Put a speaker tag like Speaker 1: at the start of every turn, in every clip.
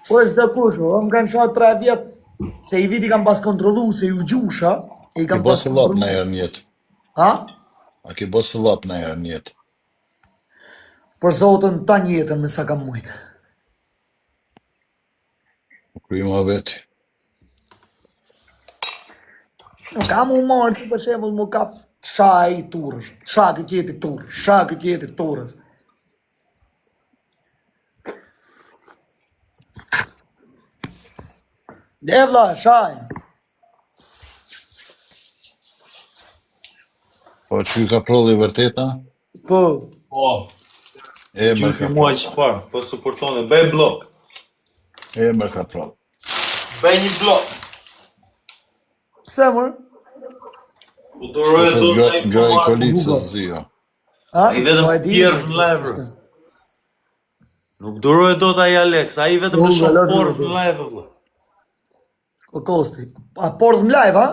Speaker 1: Po është dhe kush, o, më kanë sha 3 vjet, se i viti kam pas kontrollu, se ju gjusha, e i
Speaker 2: Ki
Speaker 1: kam
Speaker 2: bo
Speaker 1: pas
Speaker 2: sëllap
Speaker 1: kontrollu.
Speaker 2: në herë në jetë.
Speaker 1: Ha?
Speaker 2: A ki bo sëllap në herë në jetë.
Speaker 1: Për zotën tan jetën me sa kam mujt.
Speaker 2: Kryma veti.
Speaker 1: Nuk kam u marrë ti për shembull mu kap shaj turrës, sha ky tjetri turrës, sha ky tjetri turrës. Le vlla, shaj.
Speaker 2: Po që ka prolli vërtet, a?
Speaker 1: Po,
Speaker 3: Po,
Speaker 2: E më
Speaker 3: gjyki
Speaker 2: ka
Speaker 3: mua që parë, po suportone, bëj blok.
Speaker 2: E më ka proll.
Speaker 3: Bëj një blok.
Speaker 1: pse mër?
Speaker 3: Po duroj
Speaker 2: Ose
Speaker 3: do
Speaker 2: gjoj
Speaker 3: të
Speaker 2: gjoj
Speaker 3: po
Speaker 2: kolicës zio.
Speaker 1: Ha?
Speaker 3: Ai vetëm
Speaker 1: Po e di.
Speaker 3: pjerr në live, bro. Nuk duroj dot ai Alex, ai vetëm
Speaker 1: Po,
Speaker 3: të shoh
Speaker 1: valla,
Speaker 3: porth
Speaker 1: duroj.
Speaker 3: në live vëlla.
Speaker 1: O kosti. A pordh në live, ha?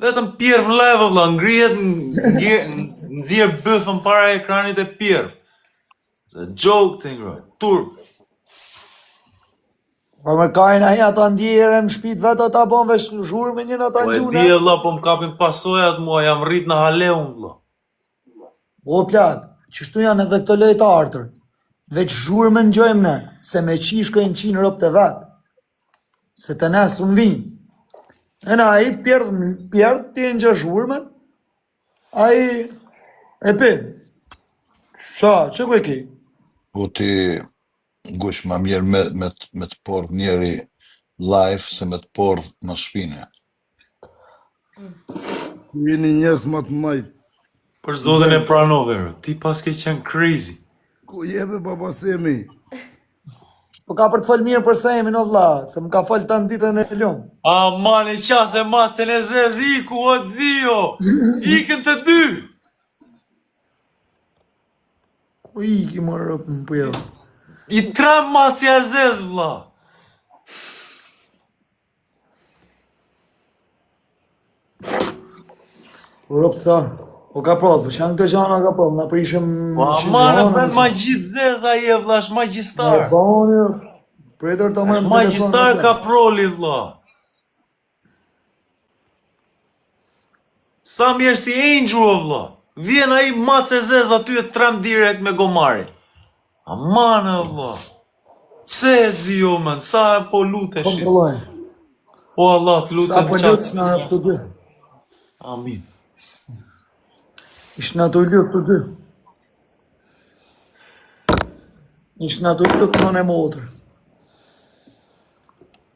Speaker 3: Vetëm pjerr në live vëlla, ngrihet nxjerr nxjerr bythën para ekranit e pjerr. It's a joke thing, bro. Turp.
Speaker 1: Po më kajnë ai ata ndjere në shtëpi vetë ata bën veç zhurmë me njën ata
Speaker 3: Po e
Speaker 1: gjuna.
Speaker 3: di vëlla, po më kapin pasojat mua, jam rrit në hale unë vëlla.
Speaker 1: O plak, qështu janë edhe këto lojtarë. Veç zhurmë ngjojmë ne, se me qi shkojnë qinë robt e vet. Se të ne s'un vinë. E na ai pjerdh pjerdh ti e ngjo zhurmën, ai e pin. Sa, që ku e ki?
Speaker 2: Po ti gush ma mirë me, me, me të pordh njeri live se me të pordh në shpine.
Speaker 4: Ju jeni njerëz më të mëdhenj.
Speaker 3: Për zotin e pranove, bro. Ti pas ke qenë crazy.
Speaker 4: Ku jebe baba Semi?
Speaker 1: Po ka për të fol mirë për Semin o vlla, se më ka fol tan ditën e lum.
Speaker 3: Aman e qase macen e zez, iku o zio. Ikën të dy.
Speaker 1: Ku iki më rëp më pjell.
Speaker 3: I trem macja e zez vlla.
Speaker 1: Po rëp tha. Po ka prodh, po që janë këto gjana ka prodh, na prishëm
Speaker 3: Po aman e bën magji të zez ai e vlla, është
Speaker 1: Ne
Speaker 3: magjistar.
Speaker 1: bani, Pretër ta marrim
Speaker 3: Është magjistar
Speaker 1: telefon.
Speaker 3: ka proli vlla. Sa mirë si Angel o vlla. Vjen ai mace zez aty e trem direkt me gomarin. Aman e vlla. Pse e zio men, sa po
Speaker 1: Po
Speaker 3: luteshin.
Speaker 1: vëllai.
Speaker 3: Po Allah, të
Speaker 1: Sa
Speaker 3: lutem
Speaker 1: po
Speaker 3: qatë.
Speaker 1: lut na rëp të dy.
Speaker 3: Amin.
Speaker 1: Ish na të lut të dy. Ish na të lut në e motër.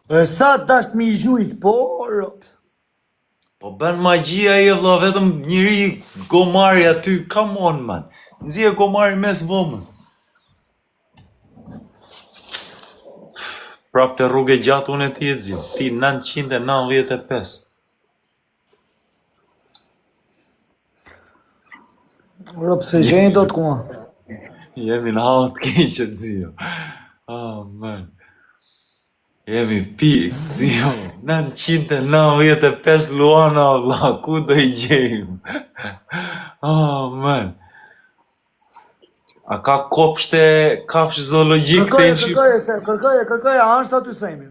Speaker 1: E sa dasht mi i gjujt, po rëp.
Speaker 3: Po bën magji ai e vlla, vetëm njëri gomari aty, come on man. Nxjerr gomari mes dhomës. Prap të rrugë e gjatë unë e ti e zio, ti 995.
Speaker 1: Rëp se gjenjë dot kuma.
Speaker 3: Jemi në hallë të keqe zio. Oh man. Jemi pik, zio. 995 Luana vlla, ku do i gjejmë? Oh man. A ka kopshte kafshë zoologjik të
Speaker 1: Kërkoje,
Speaker 3: në Shqipëri?
Speaker 1: kërkoje, se kërkoje, kërkoje, a është aty Semi?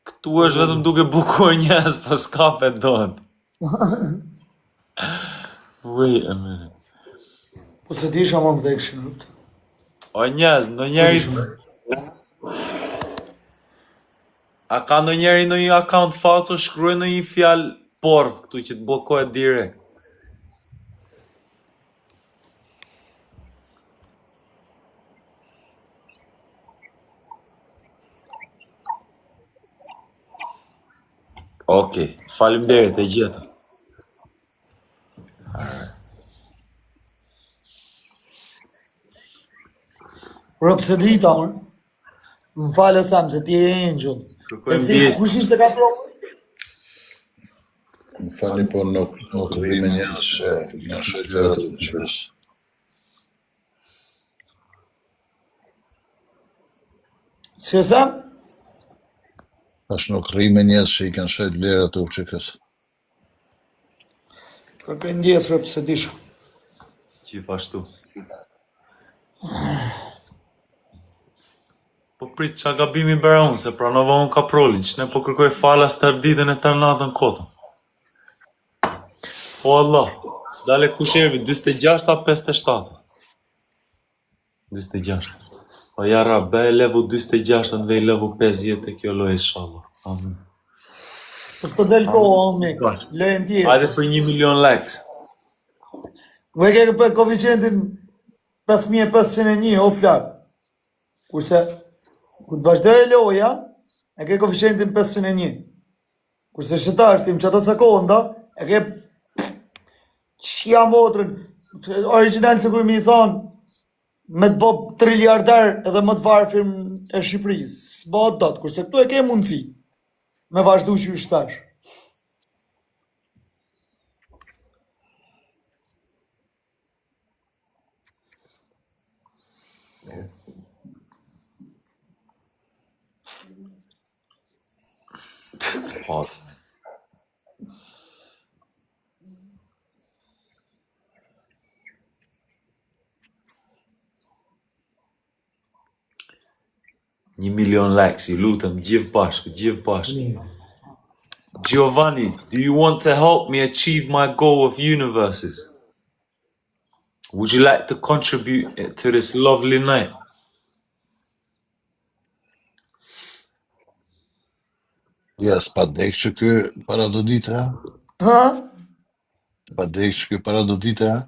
Speaker 3: Këtu është vetëm duke bukur njerëz, po s'ka pe dot. Wait a minute.
Speaker 1: Po se di isha më vdekshin, rëp.
Speaker 3: O njerëz, ndonjëri A ka ndonjëri ndonjë account falso, shkruaj ndonjë fjalë porv këtu që të bllokohet direkt. Okej, faleminderit e gjithë.
Speaker 1: Rëp se di ta, mër. Më falë Sam, se ti je angel. E
Speaker 3: Kërkojmë
Speaker 1: si,
Speaker 3: ndjesë.
Speaker 1: kush ishte ka provë?
Speaker 2: Më falni, po nuk, nuk rri me njerëz që janë shë gjërat e qërës.
Speaker 1: Si e Sam?
Speaker 2: Tash nuk rri me njerëz që i kanë shët vlerat e UÇK-s.
Speaker 1: Kërkoj ndjesë, rëp se disha.
Speaker 3: Gjithashtu. Po prit, qa gabimi bëra unë, se pranova unë kaprolin, që ne po kërkoj falas tërë ditën e tërë natën kotën. O Allah, dale kush ervi, 46 a 57? 46. O ja rab, bëj level 46 në vej level 50 e kjo lojë inshallah. Amin.
Speaker 1: Po s'të del koha, o mik, lojën tjetër.
Speaker 3: Hajde për 1 milion likes.
Speaker 1: Ku e ke për koeficientin 5501, o plak. Kurse, kur të vazhdojë loja, e ke koeficientin 501. Kurse që tash, tim që ato sekonda, e ke Shia motrën, original se kur mi thonë, me të bo triliarder edhe më të varfrin e Shqipërisë, s'bohet dot, kurse këtu e ke mundësi, me vazhdu që është tash.
Speaker 3: Po. Një milion likes, i lutem, gjithë bashkë, gjithë bashkë. Giovanni, do you want to help me achieve my goal of universes? Would you like to contribute to this lovely night?
Speaker 2: Ja, s'pa dek që ky para do dite, ha?
Speaker 1: Ha?
Speaker 2: S'pa dek që ky para do dite, ha?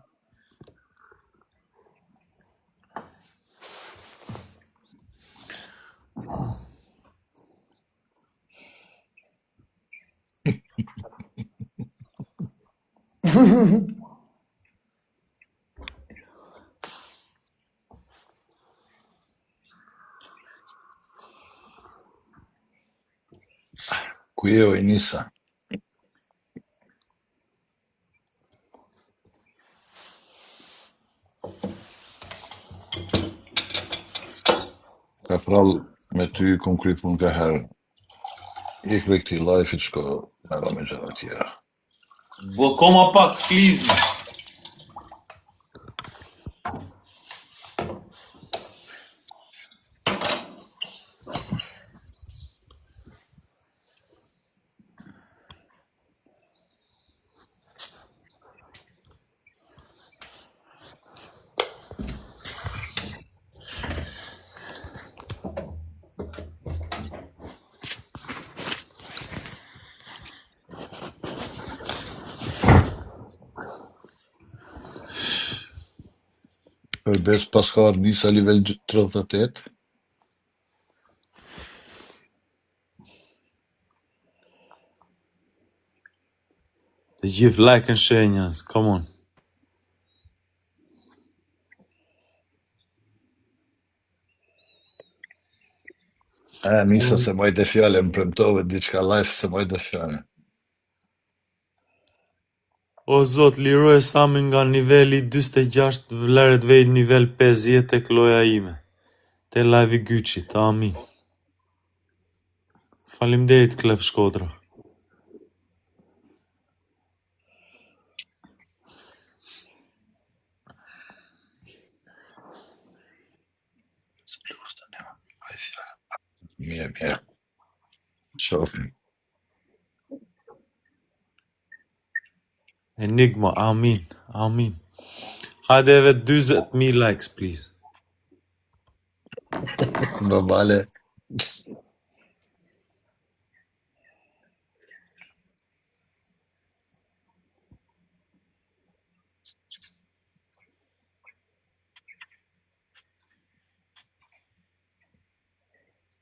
Speaker 2: Ku je o Nisa? Ka prall me ty kom kry punë ka herë. Ik prej këtij live-it shko merro me gjëra tjera.
Speaker 3: Bllokoma pak, please, man.
Speaker 2: Për bes pas ka ardhë Nisa level 38.
Speaker 3: Të gjithë like and share njerëz, come on.
Speaker 2: E, Nisa se majte fjale, më premtove diçka live se majte fjale.
Speaker 3: O zot, liroje Samin nga niveli 46 vleret vej nivel 50 tek loja ime. Te live i Gyqit, amin. Faleminderit Klef Shkodra.
Speaker 2: Mirë, mirë. Shofim.
Speaker 3: Enigma, amin, amin. Hajde edhe 40.000 likes, please.
Speaker 2: Normale.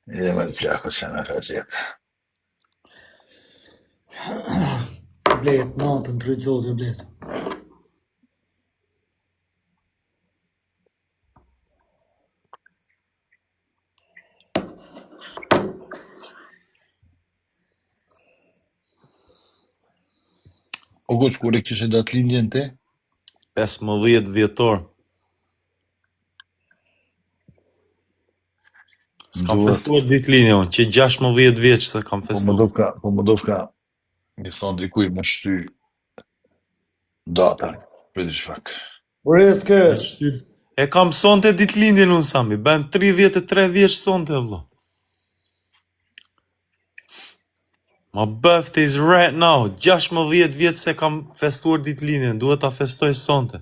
Speaker 2: Je me plako që në ka gjetë.
Speaker 1: Blet, natën, të rritë zotë, blet.
Speaker 2: O Guç, kur e kishe datëlindjen ti?
Speaker 3: 15 dhjetor. S'kam
Speaker 2: Duhet.
Speaker 3: festuar ditëlindjen unë, që 16 vjeç se kam
Speaker 2: Po më
Speaker 3: festuar.
Speaker 2: dofka, po më dofka, mi thonë dikuj më shty datën, për diç pak.
Speaker 1: Uriske,
Speaker 3: Me shty. E kam sonte ditëlindjen unë Sami, bëhem 33 vjeç sonte vëlla. My birthday is right now. 16 vjet se kam festuar ditëlindjen, duhet ta festoj sonte.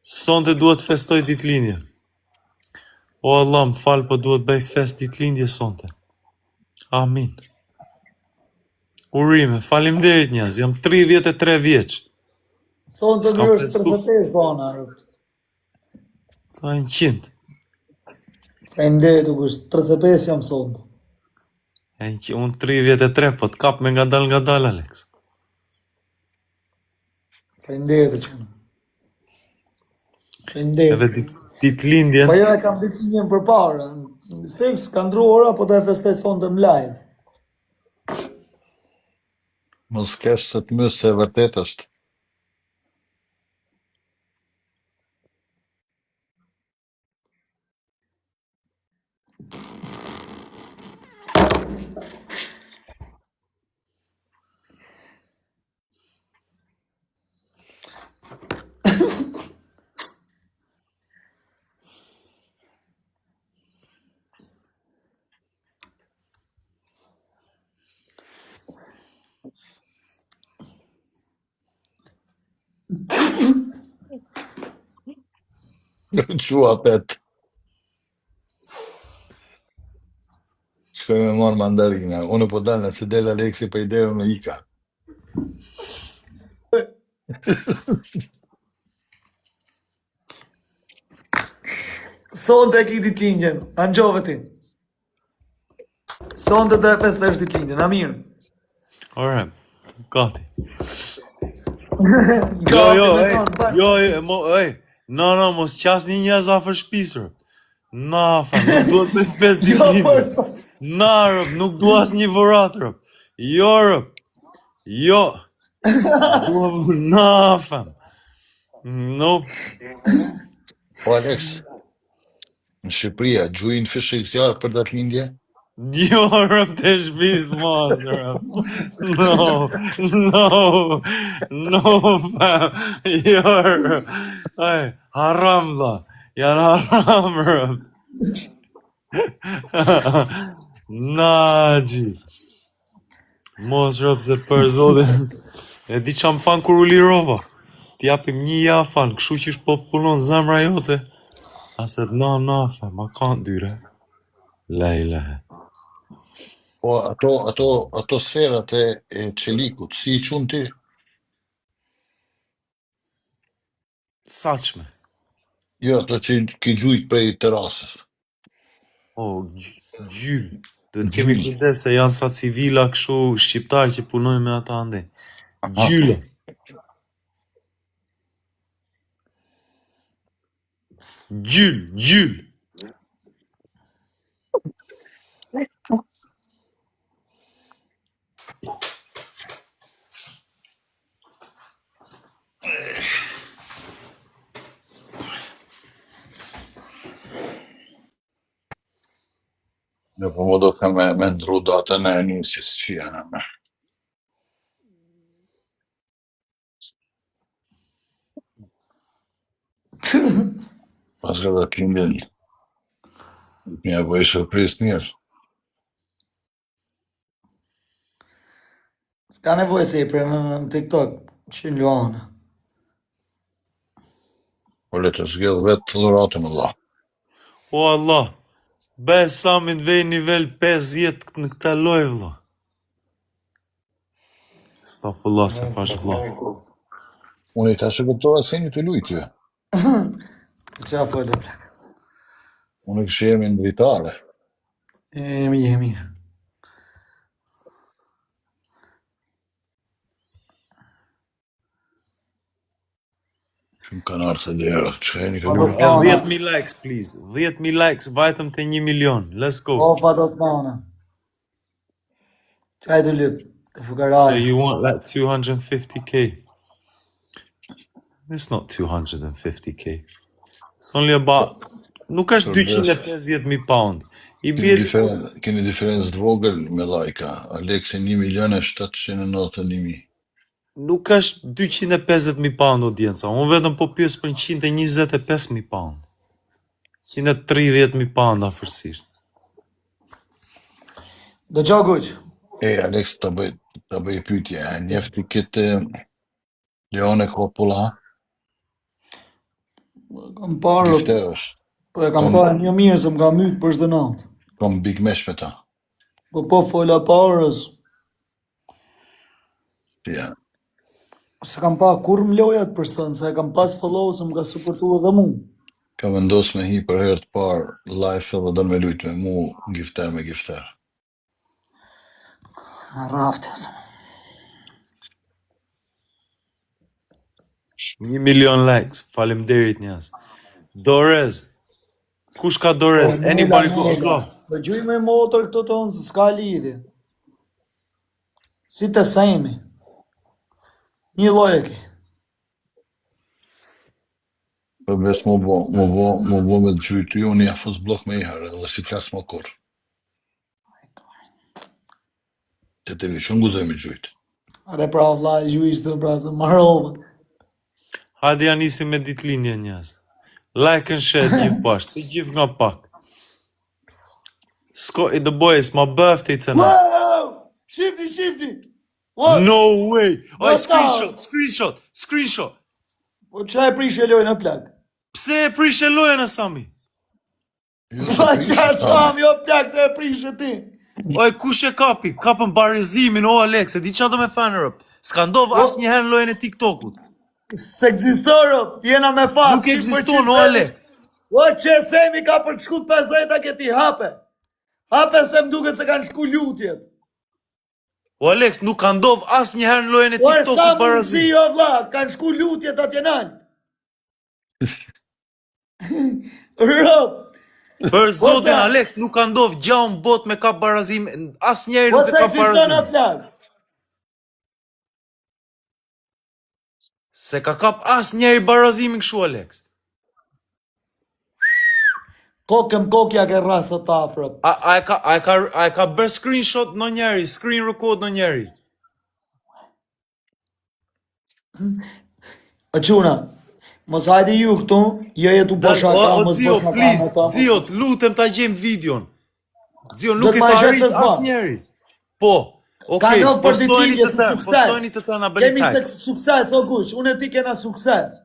Speaker 3: Sonte duhet të festoj ditëlindjen. O Allah, më fal, po duhet bëj fest ditëlindje sonte. Amin. Urime, faleminderit njerëz, jam 33 vjeç.
Speaker 1: Sonte
Speaker 3: S'kam
Speaker 1: ky është
Speaker 3: festu.
Speaker 1: 35 bana. robt.
Speaker 3: Ta 100.
Speaker 1: Faleminderit August, 35 jam sonte.
Speaker 3: E në unë 33, po të kap me ngadal ngadal, Alex.
Speaker 1: Faleminderit o çuna. Faleminderit.
Speaker 3: Edhe dit, ditëlindjen,
Speaker 1: Po jo e kam ditëlindjen përpara. Fiks ka ndru ora, po do e festoj sonte në live.
Speaker 2: Mos kesh se të mys se e vërtet është. Qua pet. Shkoj me marr mandarina. Unë po dal nëse del Aleksi për ide me ika.
Speaker 1: Sonte e ki ditëlindjen, a ngjove ti? Sonte do e festosh ditëlindjen, a mirë?
Speaker 3: ore, gati. Jo,
Speaker 1: Gati
Speaker 3: jo,
Speaker 1: me
Speaker 3: ej,
Speaker 1: kanë, bash.
Speaker 3: jo, ej, mo, ej, no, no, mos qas një njerëz afër shtëpisë. rob. Na, fa, nuk duhet me fest
Speaker 1: Jo, po
Speaker 3: ditëlindjen.
Speaker 1: është.
Speaker 3: Na, rob, nuk dua asnjë vorat, rob. Jo, rob. Jo. Dua, na, fam. Nope.
Speaker 2: Po Alex, në Shqipëria gjujin fishek zjarr për datëlindje?
Speaker 3: Jo, rob, të shtëpisë mos, rob. No, no, no, fam. Jo, rob. Ej, haram, vlla. Janë haram, rob. Na, gji. Mos rob se për zotin. E di qa më fan kur u lirova. Ti japim një javë fan, kështu që po punon zemra jote. I said, no, no, fam, I can't do that. La ilaha.
Speaker 2: Po ato ato ato sferat e, e çelikut, si i qun ti?
Speaker 3: Saçme.
Speaker 2: Jo, ato që ki gjujt prej terasës.
Speaker 3: O, gjyl. Duhet kemi
Speaker 2: Gjyl.
Speaker 3: kujdes se janë sa civila kështu shqiptar që punojnë me ata ande.
Speaker 2: Aha.
Speaker 3: Gjyle. Gjyl, gjyl.
Speaker 2: Në po më do të me, me ndru datën e nisjes që janë me. Pas ka datëlindjen, më ja bëj surprizë të mirë.
Speaker 1: S'ka nevojë se i premën në TikTok, që në Luana.
Speaker 2: Po le të zgjedh vetë dhuratën vëlla.
Speaker 3: O Allah, bëj Samin vej nivel 50 në këtë lojë vëlla. Stafullah se fash vëlla.
Speaker 2: Unë i tash e kuptova se një të lujt jo.
Speaker 1: Qa folë, plak?
Speaker 2: Unë e kishë jemi në dritare.
Speaker 1: Jemi, jemi.
Speaker 2: Që më kanë ardhur të dera, që jeni
Speaker 1: Po,
Speaker 2: ka
Speaker 1: mos
Speaker 2: luajt.
Speaker 3: E
Speaker 1: Ana.
Speaker 3: 10.000 likes please. 10.000 likes vajtëm te 1 milion. Let's go.
Speaker 1: O, fatot mana. Qaj të lyp, të
Speaker 3: So
Speaker 1: fukaraja.
Speaker 3: you want that 250k? It's not 250k. It's only about nuk është 250.000 pound. I
Speaker 2: Keni
Speaker 3: bie diku
Speaker 2: diferencë, keni diferencë të vogël me lajka. Aleksi 1 milion e 791 mijë.
Speaker 3: Nuk është 250.000 pound audienca, unë vetëm po pyes për 125.000 pound. 130.000 pound afërsisht.
Speaker 1: Dëgjo Guq.
Speaker 2: E, Alex, ta bëj, ta bëj pyetje. A njeh ti këtë Leone Coppola?
Speaker 1: Kam parë,
Speaker 2: Gifter është.
Speaker 1: po e kam
Speaker 2: Kom,
Speaker 1: parë një mirë se më ka myt për çdo natë.
Speaker 2: kom big match me ta.
Speaker 1: Po po fola parës,
Speaker 2: Ja.
Speaker 1: se kam pa kurrë më lojat person, se e kam pas follow, se më ka suportu edhe mu.
Speaker 2: Ka vendos me hi për herë të parë live edhe do me lujt me mu gifter me gifter.
Speaker 1: Rafte. se.
Speaker 3: Një milion likes, faleminderit njerëz. Dorez, kush ka
Speaker 1: Po
Speaker 3: Dorez?
Speaker 1: Nela,
Speaker 3: Anybody go?
Speaker 1: Nela.
Speaker 3: Go.
Speaker 1: Po gjuj me motor këto tonë, se s'ka lidhje. Si të semi. Një lloj e ke.
Speaker 2: Për bes mu bo, mu bo, mu bo me të gjujt ty, unë ja fus blok me i herë, edhe si flas më kurr. Të të vi shumë guzoj me gjujt.
Speaker 1: Are pra vlla, gjuj ishte pra se marova.
Speaker 3: Hajde ja nisim me ditëlindje njerëz. Like and share gjithë bashkë, të gjithë nga pak. Scotty the boy, it's my birthday tonight.
Speaker 1: Wow! Shifti, shifti! What?
Speaker 3: No way. Oj,
Speaker 1: What
Speaker 3: screenshot, screenshot, screenshot.
Speaker 1: Po qa e prishë lojën e plak?
Speaker 3: Pse e prishë lojën e Sami?
Speaker 2: Jo, se
Speaker 1: Po
Speaker 2: prishë,
Speaker 1: qa
Speaker 2: Sami.
Speaker 1: Sami, o plak, se e prishë ti?
Speaker 3: Oj, kush e kapi? Kapën barazimin, o Alex, e di qa do me thënë rëp. S'ka ndodh
Speaker 1: Po,
Speaker 3: asnjëherë në lojën e TikTokut.
Speaker 1: s'ekziston rëp, jena me fat,
Speaker 3: Nuk
Speaker 1: qik për
Speaker 3: ekziston,
Speaker 1: qik
Speaker 3: o
Speaker 1: semi.
Speaker 3: Alex.
Speaker 1: O që semi ka për të shku 50-a këti hape. Hape se më duket se kanë shku lutjet.
Speaker 3: O Alex, nuk ka ndodh asnjëherë në lojën e
Speaker 1: O s'ka
Speaker 3: TikTokut
Speaker 1: mundësi
Speaker 3: barazim.
Speaker 1: o vlla, kanë shku lutjet atje nalt. Rëp.
Speaker 3: Për zotin
Speaker 1: Ose-
Speaker 3: Alex, nuk ka ndodh gjë në botë me kap barazim, asnjëri nuk e
Speaker 1: Ose
Speaker 3: kap
Speaker 1: ekziston
Speaker 3: barazim.
Speaker 1: o plak.
Speaker 3: Se ka kap asnjëri barazimin kështu Alex.
Speaker 1: Kokëm kokja ke rrasë të afrë.
Speaker 3: A, a, e ka, a, e ka, a e ka bërë screenshot në njeri, screen record në njeri.
Speaker 1: O çuna, mos hajde ju këtu, jo jetu
Speaker 3: Dal,
Speaker 1: po shaka,
Speaker 3: o, o
Speaker 1: mos
Speaker 3: Zio,
Speaker 1: bo shaka
Speaker 3: please,
Speaker 1: me ta.
Speaker 3: Zio, të lutem ta gjejmë videon. Zio, nuk
Speaker 1: Do
Speaker 3: e
Speaker 1: të ma
Speaker 3: ka
Speaker 1: gjetë
Speaker 3: arrit
Speaker 1: se s'ba.
Speaker 3: asnjëri. Po,
Speaker 1: Ka
Speaker 3: okej,
Speaker 1: ndodhur për
Speaker 3: postojeni
Speaker 1: ditëlindje
Speaker 3: të
Speaker 1: të
Speaker 3: tërë,
Speaker 1: sukses.
Speaker 3: postojeni të tërë na bëni
Speaker 1: Kemi
Speaker 3: tag.
Speaker 1: se sukses o kuq, unë e ti kena sukses.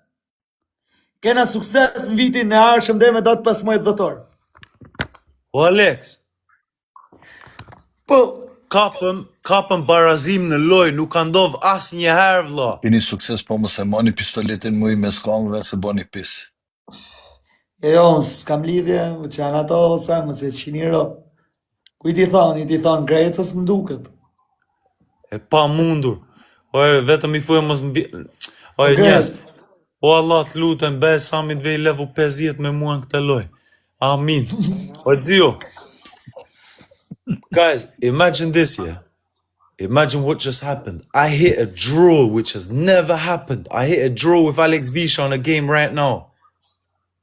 Speaker 1: Kena sukses në vitin e ardhshëm deri me datë 15 dhjetor.
Speaker 3: O Alex,
Speaker 1: Po,
Speaker 3: kapëm, kapëm barazim në lojë, nuk ka ndodh asnjëherë vlla.
Speaker 2: Keni sukses, po mos e mani pistoletin mu i mes këmbëve se bëni pis.
Speaker 1: jo, jo, unë s'kam lidhje, që janë ato ose mos e qini rob. Kujt i thonë, i ti thonë Grecës më duket.
Speaker 3: E pa mundur. Oj, vetëm i thuaj mos mbi... Oj,
Speaker 1: Grec.
Speaker 3: njerëz, o Allah të lutem, be Sami të vej level 50 me mua në këtë lojë. Amin. O Zio. Guys, imagine this, yeah. Imagine what just happened. I hit a draw, which has never happened. I hit a draw with Alex Visha on a game right now.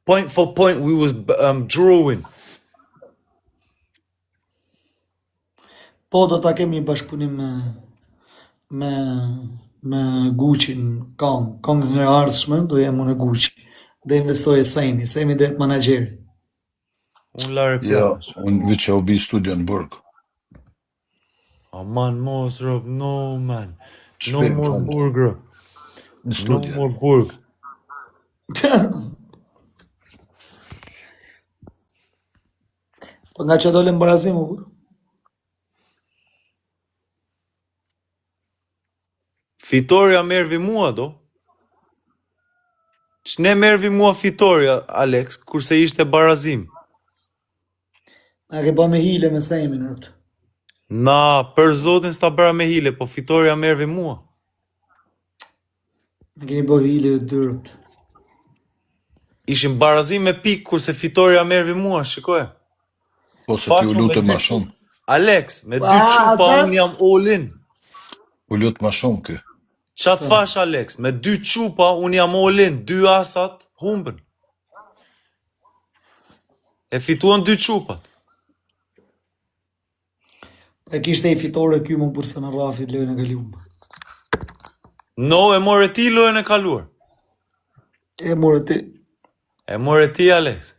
Speaker 3: Point for point, we was um, drawing.
Speaker 1: Po do ta kemi një bashkëpunim me me me Gucci-n këngë, këngën e ardhshme do jem unë e Gucci. Do investoj Semi, Semi do jetë menaxheri.
Speaker 3: Unë lare
Speaker 2: Jo,
Speaker 3: planash.
Speaker 2: unë vi që u bi studio në burg.
Speaker 3: Aman mos rob, no man. No
Speaker 2: Shpejt,
Speaker 3: more
Speaker 2: fal.
Speaker 3: burg, rob.
Speaker 2: Në
Speaker 3: No
Speaker 2: studio.
Speaker 3: more burg.
Speaker 1: Po nga që dolëm barazim u burr?
Speaker 3: Fitoria mervi mua do. Që ne mervi mua fitoria, Alex, kurse ishte barazim.
Speaker 1: Na ke bë me hile me Semin rëpt.
Speaker 3: Na, për zotin s'ta bëra me hile, po fitoria mervi mua.
Speaker 1: Na keni bë hile dy rëpt.
Speaker 3: Ishim barazim me pikë, kurse fitoria mervi mua, shikoje.
Speaker 2: Po se ti u
Speaker 3: Faqo me
Speaker 2: lutë
Speaker 3: dy
Speaker 2: ma
Speaker 3: çupa.
Speaker 2: shumë.
Speaker 3: Alex, me dy
Speaker 1: Ah,
Speaker 3: çupa
Speaker 1: sa?
Speaker 3: unë jam all in.
Speaker 2: U lutë ma shumë ky.
Speaker 3: Qa të thash Alex, me dy çupa unë jam all in, dy asat humbën. E fituan dy çupat.
Speaker 1: E kishte i fitore ky më burse në rafit lojën e kaluar.
Speaker 3: No, e more ti lojën e kaluar.
Speaker 1: E more ti.
Speaker 3: E more ti, Alex.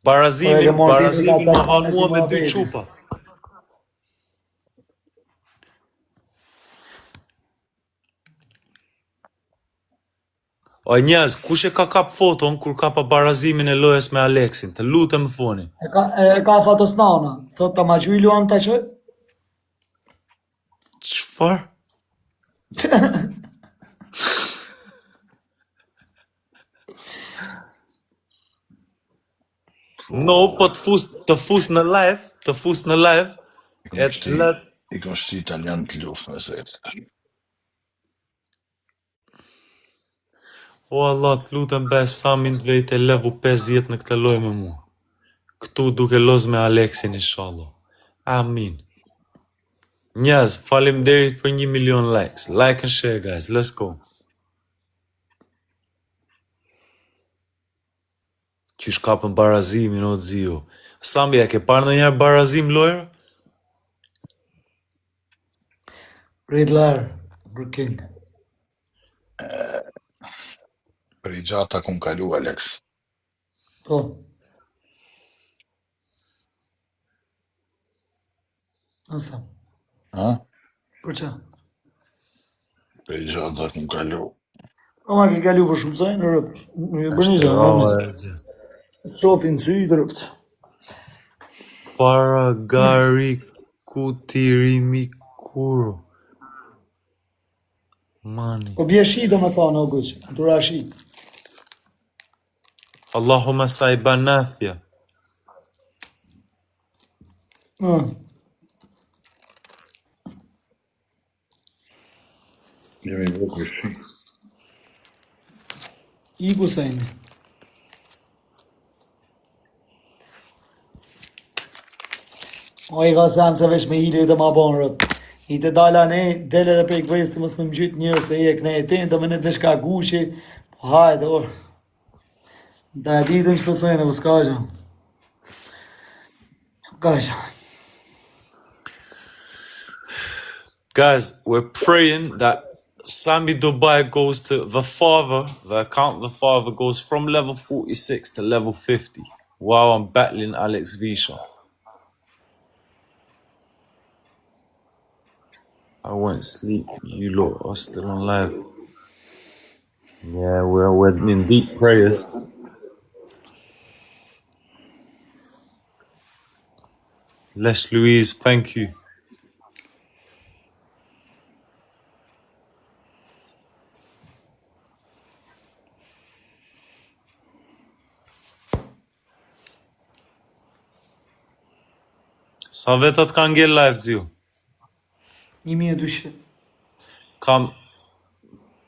Speaker 1: Po e
Speaker 3: Barazimin,
Speaker 1: ke marrë ti
Speaker 3: barazimin
Speaker 1: nga
Speaker 3: ma
Speaker 1: ta-
Speaker 3: vanë
Speaker 1: e
Speaker 3: mua
Speaker 1: ke
Speaker 3: me dy
Speaker 1: muhabetin.
Speaker 3: çupa. O njerëz, kush e ka kap foton kur kapa barazimin e lojës me Alexin? Të lutem më foni.
Speaker 1: E ka, e ka Fatos Nana. Thot ta ma gjuj Luan ta qoj?
Speaker 3: Çfarë? No, po të fus, të fus në live, të fus në live,
Speaker 2: I kom
Speaker 3: e të
Speaker 2: shti,
Speaker 3: lë
Speaker 2: i kom shti italian të luftë me zetë.
Speaker 3: O Allah, të lutem be Samin të vejte level 50 në këtë lojë me mua. Këtu duke loz me Alexin inshallah. Amin. Njerëz, faleminderit për 1 milion likes. Like and share guys. Let's go. Qysh kapën barazimin o zio. Sami, e ke parë ndonjëherë barazim lojër?
Speaker 1: Riddler, Bro King.
Speaker 2: Për i gjata kum kalu, Alex.
Speaker 1: Po. Nësa.
Speaker 2: Ha?
Speaker 1: Për që?
Speaker 2: Për i gjata kum kalu.
Speaker 1: Po ma ke kalu për shumë saj në rëp. Në
Speaker 3: Është
Speaker 1: bërnizë, në
Speaker 3: rrallë e gjë.
Speaker 1: Shofin sy të rëpt.
Speaker 3: Paragari kutirimikuro. Mani.
Speaker 1: Po bje shi do me thonë, o guq. Dura shi.
Speaker 3: Allahumma sajba nafia.
Speaker 1: Mm.
Speaker 2: Jemi bukur shi.
Speaker 1: Iku sejni. O i ka sem se veç me hile dhe ma bon rëp. I të dala ne, dele dhe prej kvesti mos me mgjyt njërë se je këne e tin, do me në të shka guqi. Po hajde, or. Da e ditën që të sejnë, po s'ka gjë. Ka gjë.
Speaker 3: Guys, we're praying that Sami Dubai goes to the father, the account the father goes from level 46 to level 50 while I'm battling Alex Visha. I won't sleep. You lot are still on live. Yeah, we're, we're in deep prayers. Les Louise, thank you. Sa vetat kanë ngel live ziu?
Speaker 1: 1200.
Speaker 3: Kam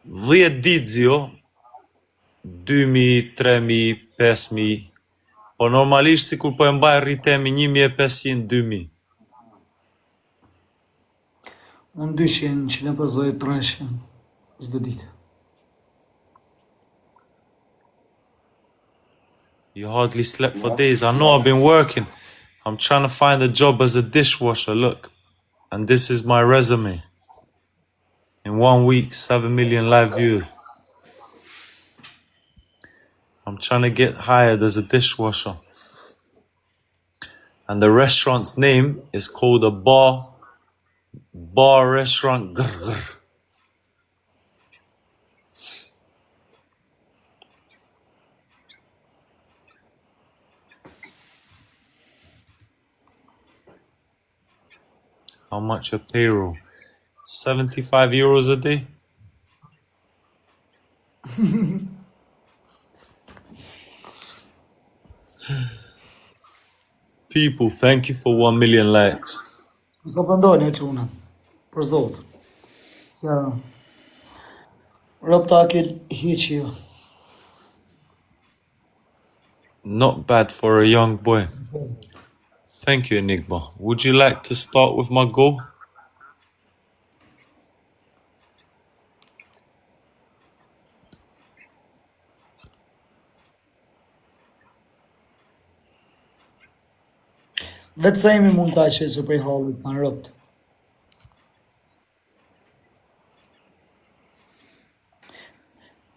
Speaker 3: 10 ditë zio, 2000, 3000, 5000. Po normalisht sikur po e mbaj rritemi 1500, 2000.
Speaker 1: Unë 200, 150, 300. Çdo ditë.
Speaker 3: You hardly slept for days. I know I've been working. I'm trying to find a job as a dishwasher. Look, and this is my resume. In one week, 7 million live viewers. I'm trying to get hired as a dishwasher. And the restaurant's name is called a bar bar restaurant. Grr, grr. How much a payroll? 75 euros a day? People, thank you for 1 million likes.
Speaker 1: Mos ofendoni e çuna. Për Zot. Se Rob takil hiq jo.
Speaker 3: Not bad for a young boy. Thank you, Enigma. Would you like to start with my goal?
Speaker 1: Vetë sejmi mund ta qesë prej hallit në robt.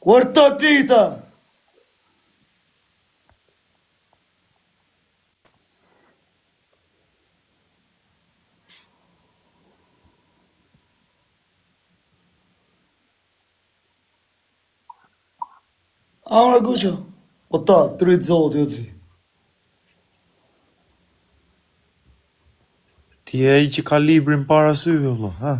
Speaker 1: Ku është të klita? A mërë Guqo? Po ta, tryt zoti o zi.
Speaker 3: Ti je ai që ka librin para syve, vëlla, ha?